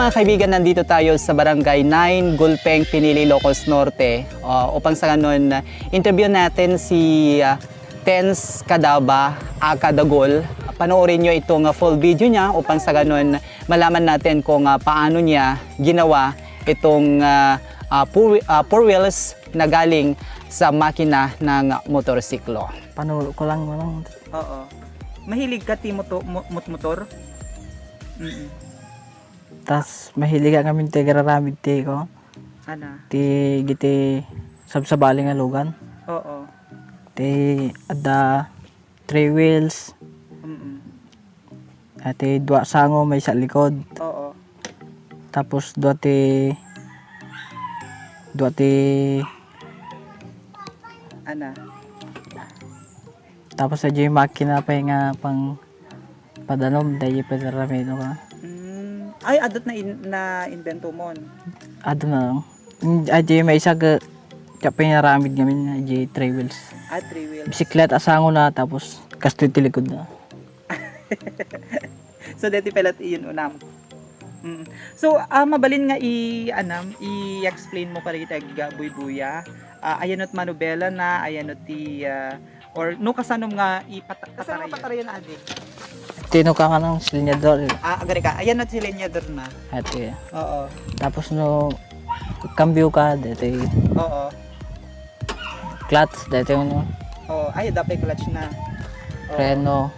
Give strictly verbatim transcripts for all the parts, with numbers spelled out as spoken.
Mga kaibigan, nandito tayo sa Barangay nine, Gulpeng, Pinili, Ilocos Norte. Uh, upang sa ganun, interview natin si uh, Tens Kadaba, aka Dagol. Panoorin nyo itong uh, full video niya upang sa ganun malaman natin kung uh, paano niya ginawa itong uh, uh, four, uh, four wheels na galing sa makina ng motorsiklo. Panulo ko lang, manong. Oo. Mahilig ka ti moto-, mo-, mot-, motor? Mm. Tas mahilig ngamin ti agraramid ti ko. Ana? Ti giti sabsabali nga lugan. Oo. Ti adda three wheels. Mm. Ati dua sango, maysa likod. Oo. Tapos dua ti, dua ti Ana? Tapos adda makina pay nga pang padanom, daydi pay rameno ka. Mm. Ay, adda na in-, na invento mon? Adda na lang. Mm, adda maysa ka, kaya pinaramid ngamin, adda three wheels. Ah, three wheels. Bisikleta a sango na, tapos kastoy ti likod na. So, deti pelat iyon unam. Mm. So, ah, mabalin nga i-, anam, i-explain mo kadagiti agbuybuya. Ah, ayanot manubela na, ayanot ti, ah, or no kasanom nga ipata-, kasano nga patarayan, adi? Tino ka nga ng silinyador. Ah, agari ka. Ayanot silinyador na. Ati. Oo. Tapos no, kambyo ka, deti. Oo. Clutch, deti uno. Oo. Ay, dapat clutch na. Oo. Preno.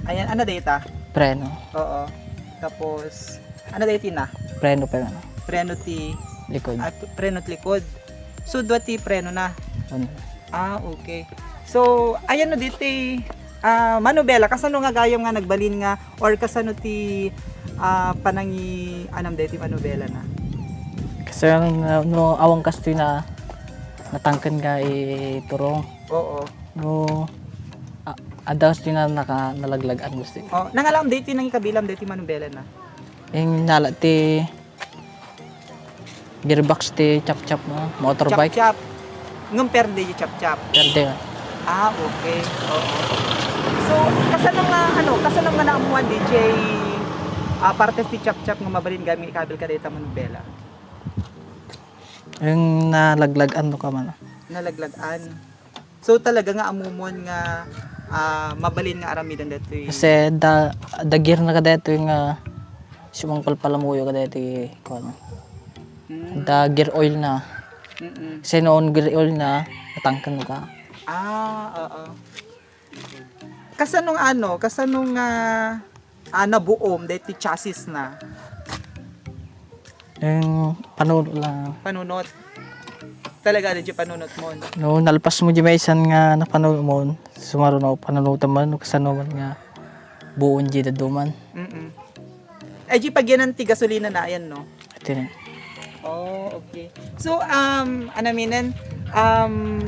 Ayan, ano data? Preno. Oo. Tapos, ano dati na? Preno pa lang. Preno ti Likod. Ah, preno ti likod. So, dua ti preno na. Ano? Ah, okay. So, ayan no diti, ah, manubela, kasano nga gayam nga nagbalin nga, or kasano ti, ah, panangi-, anam deti manubela na? Kasi ang, ah, no, awang kastoy na natangken nga iturong. Oo. No, a-, adda kastoy na naka-, nalaglagan gusto. Oh, nangalam deti nangikabilam deti manubela na? Ing nala ti gearbox ti chapchap mo, motorbike. Chapchap. Ngem perde ti chapchap. Perde. Ah, okay. Oo. So, kasano nga, ano, kasano nga naammuan, D J, ah, partes ti chapchap nga mabalin gayam nga ikabil kadayta manubela? Ing nalaglagan no ka man. Nalaglagan. So, talaga nga ammom nga, ah, mabalin nga aramidan daytoy. Kasi da-, dagir na kadaytoy nga sumangpal palamuyo kadaytoy, kuwan. Mm. Da gear oil na. Mm-mm. Kasi noon gear oil na, natangken ka. Ah, oo. Kasano nga ano, kasano nga, ah, nabuom daytoy chassis na? Ing panunot lang. Panunot. Talaga, di panunot mo. No, nalpas mo di maysan nga napanunot mo, sumaruno, panunotan mo, no, kasano man nga buon di daduman. Mm-mm. Ay, di pagyanan ti gasolina na, ayan, no? Ati na. Oh, okay. So, um, anaminen, um,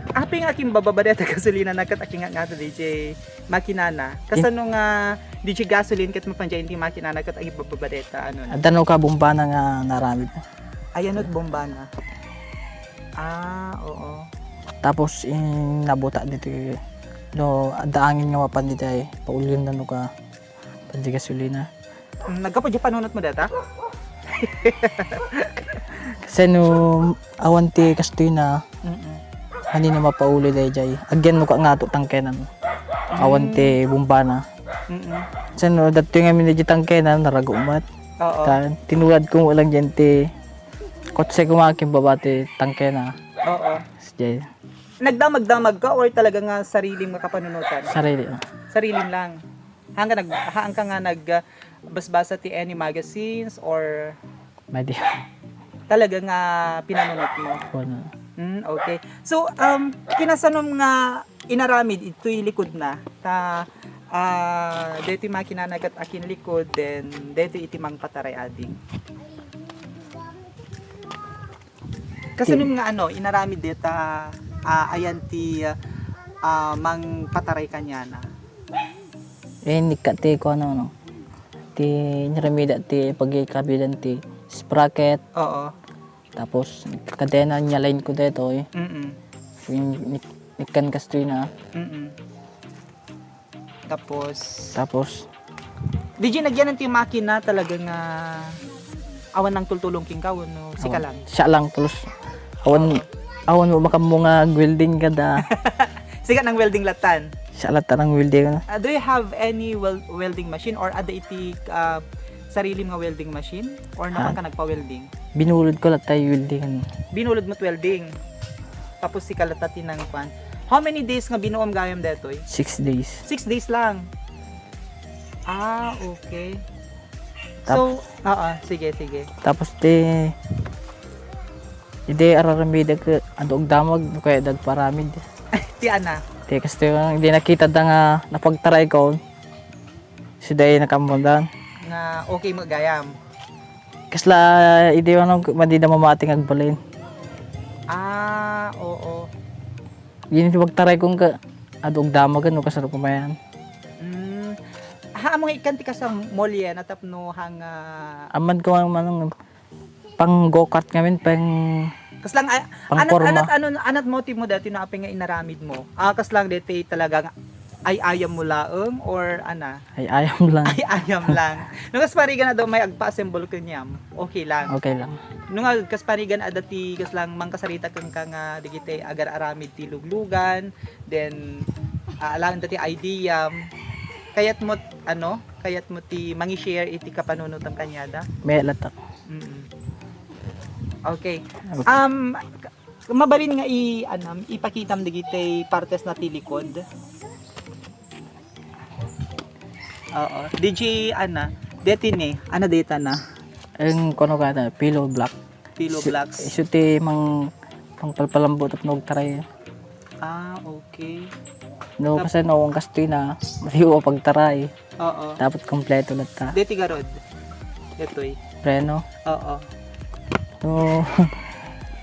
apay nga akin bababa deta gasolina na ket akin nga, nga D J makinana. Kasano nga D J gasoline ket mapandiay ti makinana ket akin bababa deta, ano na? Adda no ka bombana nga naramid. Ayanot bombana. Ah, oo. Tapos, in nabuta dito, no, adda angin nga mapan dito ay, paulyon na no ka, pandi gasolina. Mm, naggapu di panunot mo data? Kasi no, awan ti kastoy na, Mm-mm. Hani na mapauli dayjay. Agyan no ka nga to tangkenan. Awan ti bombana. Mm-mm. Kasi no, dati nga minadya tangkenan, naragumat. Oo. Ta, tinulad ko mo lang dyan ti kotse ko makin baba ti tangkena. Oo. Sige. Nagdamag-damag ka or talaga nga sarili nga kapanunutan? Sarili, oh. Sarili lang. Hanggang nag-, haan ka nga nag, ah, basbasa ti any magazines or Madi. Talaga nga pinanunot mo? Wala. Mm, okay. So, um, kinasanom nga inaramid itoy likod na? Ta, ah, deti makina na ket akin likod, then deti iti mangpataray ading. Kasanom nga ano, inaramid deta, ah, ayan ti, ah, mangpataray kaniana? Eh, nikka ti ko ano, no? Ti niramida ti pagikabilan ti sprocket. Oo. Tapos, kadena, nialain ko detoy. Mm-mm. Yung nik-, nikkan kastoy na. Mm-mm. Tapos? Tapos? Di di nagyanan ti makina talaga nga Awan nangtultulong kenka wenno sika lang? Siak lang, tulus. Awan, awan met makammo nga ag-welding kada. Sika nang-welding lattan? Siak lattan nang-welding, no? Ah, do you have any wel-, welding machine or adda iti, ah, sarilim nga welding machine? Or napanka nagpa-welding? Binulodko latta welding. Binulodmo ti welding. Tapos sika latta ti nangkuan. How many days nga binuom gayam daytoy? Six days. Six days lang? Ah, okay. So, oo, sige, sige. Tapos ti, idi ar-aramidek, adu agdamag, no kaya dagparamid. Ti ana? Ti kastoy, idi nakita da nga napagtaray ko, si day nakaammodan. Nga okay met gayam? Kasla, idi ano, madi da mamati nga agbalin. Ah, oo. Idi pagtaray ko nga, adu agdamag, no, kasano ko mayan. Mm. Ha, amo nga ikkan ti kasang molyen, a tapno hang, ah, Amad ko ang manong pang go-kart ngamin, pang Kaslang, ay, anat, pangporma. Anat, ano, anat motive mo dati na apay nga inaramid mo? Ah, kaslang dati talagang ay-ayam mo laeng or ana? Ay-ayam lang. Ay-ayam lang. No, kas parigan na daw may agpa-assemble kanyam, okay lang. Okay lang. No nga, kas parigan adda ti kaslang mangkasarita kenka nga digiti agar-aramid ti luglugan, then, ah, alaen da ti idea, kayat mo, ano, kayat mo ti mangi-share iti kapanunotam kaniada? May latak. Mm. Okay. Okay. Um, mabalin nga i-, ano, ipakitam dagiti partes na ti likod. Oo. D J, ana, deti ni, ana deta na? Ang kuno ka na, pillow block. Pillow Isu-, blocks. Isu ti mang, pangpalpalambo tapno agtaray. Ah, okay. No, Tap- kasi no, ang kastoy na, maliw a pagtaray. Oo. Dapat kompleto latta. Deti garod. Detoy. Preno. Oo. No,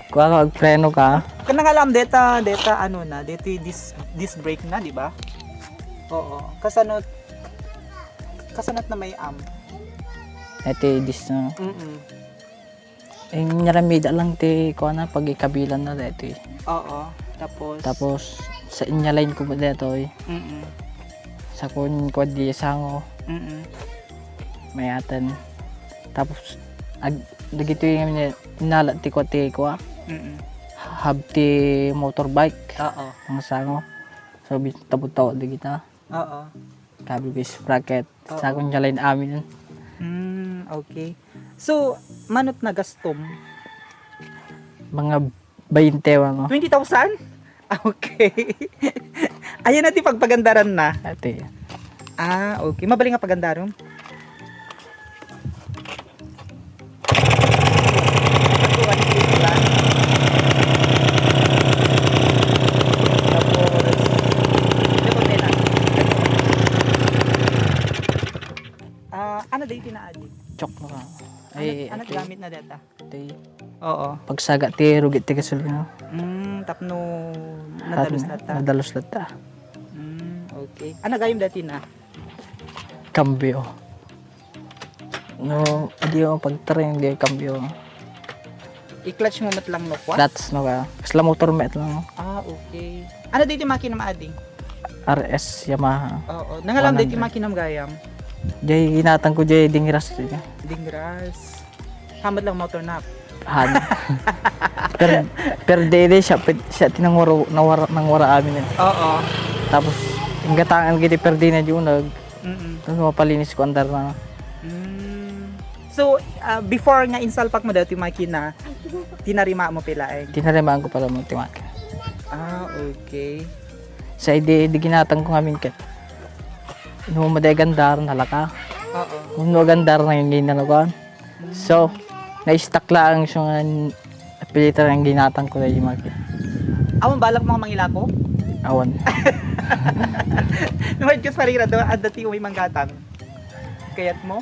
kuha ka, agpreno ka. Kana nga alam, deta, deta, ano na, deti disc, disc brake na, di ba? Oo. Kasano, kasanat na may am? Eti disc na. Mm-mm. Inaramida lang ti kuana, pagikabilan na daytoy. Oo, tapos? Tapos, sa inyalain ko daytoy. Mm. Sa kun kuan di sango. Mm. Mayaten. Tapos, ag-, dagitoy nga inala ti kua, ti kua. Mm. Hub ti motorbike. Oo. Mga sango. So, bi-, tabot-tabot dagita. Oo. Cable base sprocket. Oo. Sa akong jalain amin. Mm, okay. So, manot na gastom? Mga bainte, ano? Twenty thousand? Ah, okay. Ayan na ti pagpagandaran na. Ate. Ah, okay. Mabalin nga pagandaron? Tapos, ah, ano day tinaadi? Chok na ka. Ay, ano, ano ate. Gamit na data? Ate. Oo. Pagsaga ti rugit ti gasolina. Mm, tapno nadalus latta. Nadalus latta. Mm, okay. Ano gayam dati na? Cambio. No, adi yung pagtaring di cambio. I-clutch mo met lang no, kwa? Clutch no ka. Kasla motor met lang. Ah, okay. Ano di ti makina maadi? R S Yamaha. Oo. Nangalam di ti one hundred. Makina gayam? Jay ginatang ko jay dingras. Dingras. Hamat lang motor na. Han. Per, per day day siya, pet-, siya tinangwaro, nawara, nangwara amin eh. Oo. Tapos, ang gatangan giti per day na di unag. Mm-mm. Tapos mapalinis ko andar na. Mm. So, ah, before nga insalpak mo dati makina, tinarima mo pila eh? Tinarimaan ko pala mo ti makina. Ah, okay. Sa idi, di ginatang ko ngamin ket. No, maday gandar, nalaka. Oo. No, gandar na yung ginanakuan. So, na-stuck lang siya nga napilitan ang ginatang ko na yung maki. Awan balak mo nga mangilako? Awan. Nuwad kas parira do, adda ti umay manggatang. Kayat mo?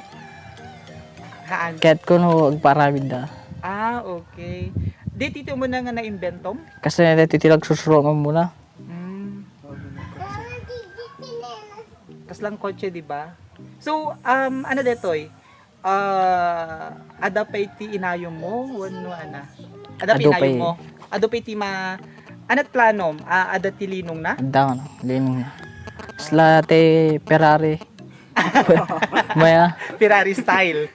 Haan. Kayat ko no, agparamid da. Ah, okay. Di titi mo na nga naimbentom? Kasi na titi lang susuro mo muna. Hmm. Kaslang kotse, di ba? So, um, ano detoy? Ah, adda pay ti inayom mo wenno ana? Adda pay inayom mo? Adu pay ti ma-, anat planom? Ah, adda ti linong na? Adda, ano, linong na. Isla ti Ferrari. Maya. Ferrari style.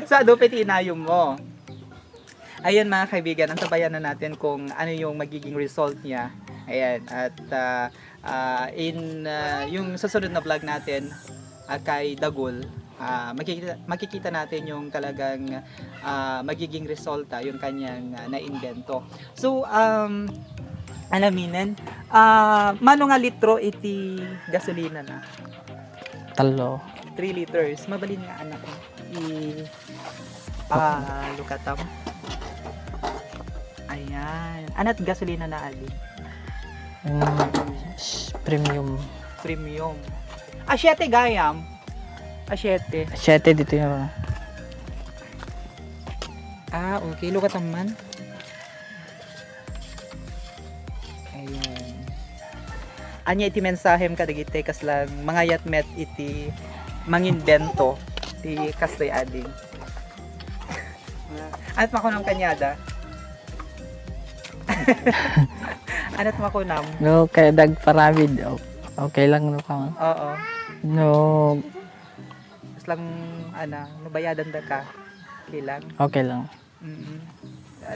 So, Adu pay ti inayom mo. Ayan, mga kaibigan, antabayan na natin kung ano yung magiging result niya. Ayan, at, ah, ah, in, ah, yung susunod na vlog natin, ah, kay Dagul, ah, makikita, makikita natin yung talagang, ah, magiging resulta, yung kanyang, ah, naimbento. So, um, alaminen, ah, mano nga litro iti gasolina na? Tallo. Three liters. Mabalin nga anak. I, ah, lukatam. Ayan. Anat gasolina na adi? Mm, sh-, premium. Premium. Ah, siete gayam. Ah, siete. Siete dito yung Ah, okay. Lukatam man. Ayun. Ania iti mensahem kadagiti kasla mangayat met iti mangimbento ti kastoy adi? Anat makunam kaniada? Anat makunam? No, kaya dagparamid, o-, okay lang, no, ka? Oo. No. Basta lang, ana, no, bayadan da ka, okay lang? Okay lang. Mm.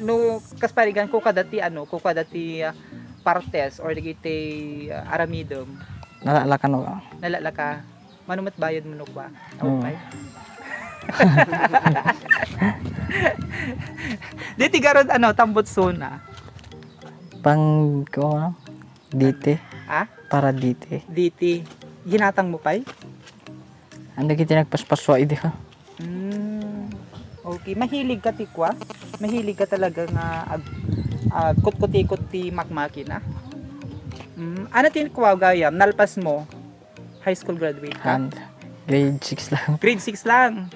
No, kas parigan ko kadati, ano, ko kadati, ah, partes or dagiti, ah, aramidem. Nalalakan ko. Nalalaka. Mano met bayad mo no kwa? Oo. Okay. Diti garud, ano, tambutso na. Pang, ko, ano? Diti. Ha? Para diti. Diti. Ginatang mo pay? Anda kiti nagpaspaswa idi ka? Mm. Okay. Mahilig ka ti kwa? Mahilig ka talaga nga ag-, agkutkot-ikot ti makmakina? Mm. Ano ti kwa gayam? Nalpas mo? High school graduate ka? And grade six lang. Grade six lang.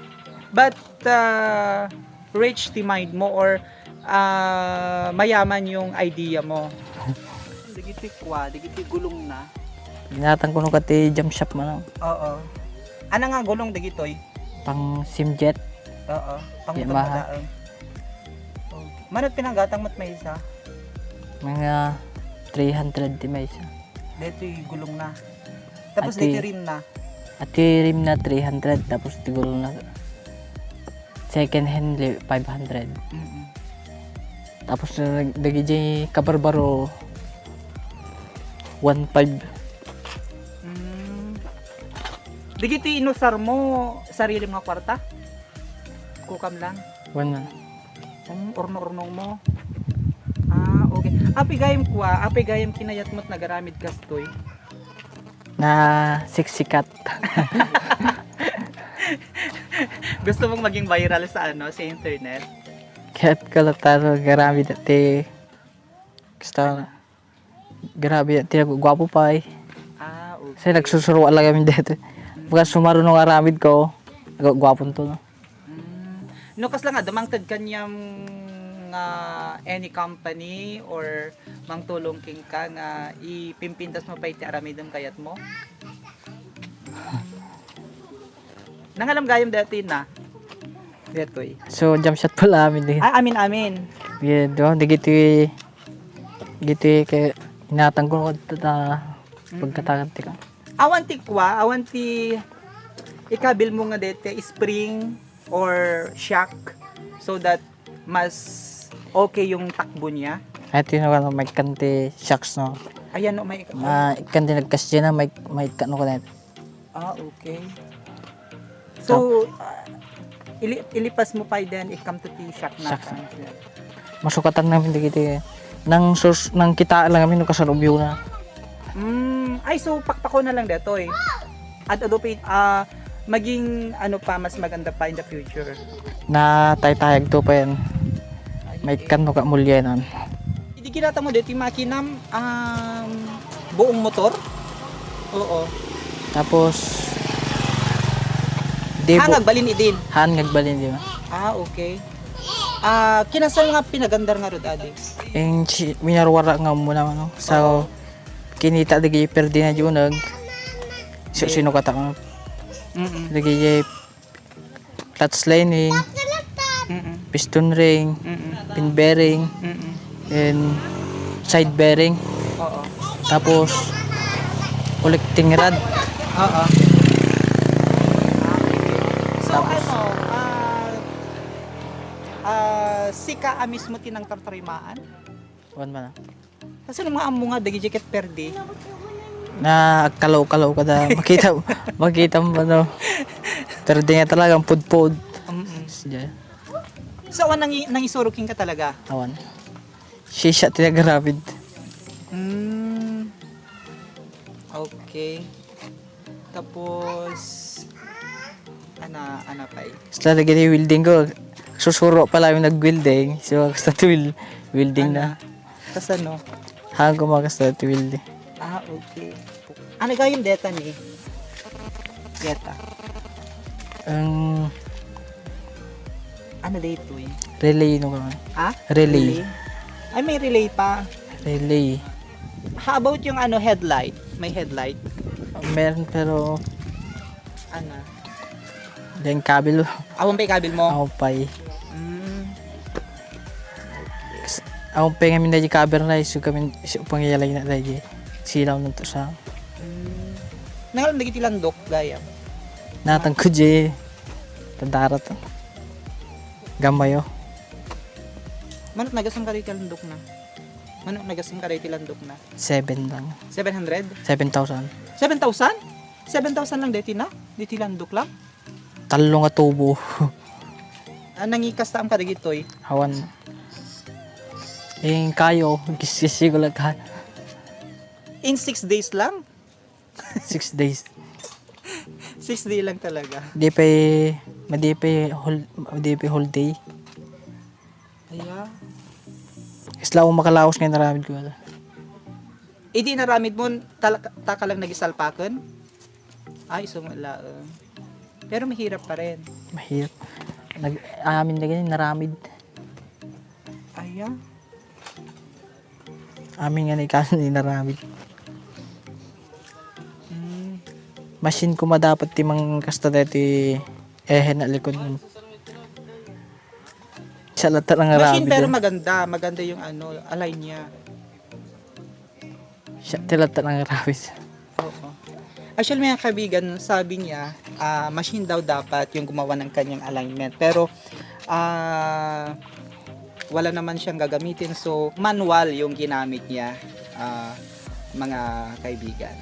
But, ah, rich ti mind mo or, ah, mayaman yung idea mo? Dagiti kwa, dagiti gulong na. Ginatang ko no kati jam shop man. Oo. Ano nga gulong dagitoy? Pang simjet. Oo. Pang Yamaha. Pagkadaang. Oh. Manat pinagatang mo't maysa? Mga three hundred ti maysa. Dito'y gulong na. Tapos Ati, dito'y rim na. Ati rim na three hundred, tapos ti gulong na second hand li-, five hundred. Mm-mm. Tapos, uh, dagiti kabarbaro, one five. Mm. Dagiti inusar mo, sarili mo nga kwarta? Kukam lang? Wala. Um, urno-urnong mo? Ah, okay. Apay gayam kwa, apay gayam kinayat mo't nagaramid kastoy? Na siksikat. Gusto mong maging viral sa ano, sa internet? Kaya't ko lang taro, garamid ti gusto. Grabe, ti nagguwapo pay. Ah, okay. Kasi nagsusuruan lang kami dito. Pagka sumaruno nga aramid ko, nagguwapo to, no? Mm. No, kas lang nga, dumangted kaniam nga any company or mangtulong kenka nga ipimpintas mo pay ti aramidem kayat mo? Nangalam gayam daytoy na. Daytoy. So, jam shot pala amin eh. Ah, amin, amin. Yeah, do, dagiti, dagiti kay inatang ko ta, Mm. pagkatagan ti ka. Awan ti kwa, awan ti ikabil mo nga dete spring or shock so that mas okay yung takbo niya. Ay, tino ka na, may kanti shocks, no? Ayan, no, may Ma, kanti nagkasya na, may, may kano ka na. Ah, okay. So, ah, ili-, ilipas mo pa then it come to the shock na Shock. Masukatan namin dagiti nang sus-, nang kita lang kami no kasalubyo na. Mm, ay, so pakpako na lang detoy. At adu pay, ah, maging ano pa, mas maganda pa in the future. Na taytayag to pa yan. Ay, May okay. Kan mo ka mulyanan. Idi kinata mo dito yung makinam, um, buong motor? Oo. Tapos, di Han bu-, agbalin idin? Han agbalin, di ba? Ah, okay. Ah, kinasa nga pinagandar nga rod, adi? Yung si-, winarwara nga muna, ano? So, Oo. Kinita dagi perdi na di unag. So, Okay. Sino kata, ano? Mm-mm. Dagi clutch lining, Mm-mm. Piston ring, Mm-mm. Pin bearing, Mm-mm. And side bearing. Oo. Tapos, collecting rod. Oo. So, Tapos, ano, ah, Sika a mismo ti nangtartarimaan? Wan man. Kasano nga ammo nga dagiti ket perdi? Na kalaw-kalaw kada makita, makita mo ano. Perdi nga talagang pudpud. Mm-mm. Sige. So, awan nangi-, nangisuro kenka talaga? Awan. Sisya ti nagaramid. Mm. Okay. Tapos, ana, ana pay? Basta lagi ti welding ko. Susuro pala yung nag-welding. So, basta ti wel-, welding na. Ana? Kasano? Hangko makasta ti welding. Ah, okay. Ano gayam deta ni? Deta. Ang Ano daytoy? Relay no karon. Ha? Relay. Relay? Ay, may relay pa. Relay. How about yung ano, headlight? May headlight? Meron pero Ano? Diyan kabil. Awan pa'y kabil mo? Awan pa'y. Mm. Awan pa'y ngamin na di kabil na isu kami isu pangyalay na dahil silaw na to sa. Mm. Nangalan dagiti landok, gayam? Natang ko di. Tadarat. Gamayo. Manok nagasam ka dahil landok na. Manok nagasam ka dahil landok na. Seven lang. Seven hundred? Seven thousand. Seven thousand? Seven thousand lang deti na? Deti landok lang? Tallo nga tubo. Ah, nangikas taam ka dagitoy? Awan. Ing kayo, gis-, gis-, ko lang ka. In six days lang? Six days. Six day lang talaga. Di pa, madi pa whole, madi pa whole day. Aya. Isla o makalaos nga naramid ko. Idi naramid mo, tal-, taka lang nagisalpaken? Ay, isu nga laeng. Pero mahirap pa rin. Mahirap. Nag-, amin na ganyan, naramid. Aya. Amin nga ni kaso ni naramid. Mm. Machine ko madapat ti mangkasta dati, eh, na likod. Siya latta nga Machine, rabi pero din. Maganda. Maganda yung ano, align niya. Siya, ti latta nga rabi. Oo. Actually, mga kaibigan, sabi niya, ah, machine daw dapat yung gumawa ng kanyang alignment. Pero, ah, wala naman siyang gagamitin. So, manual yung ginamit niya, ah, mga kaibigan.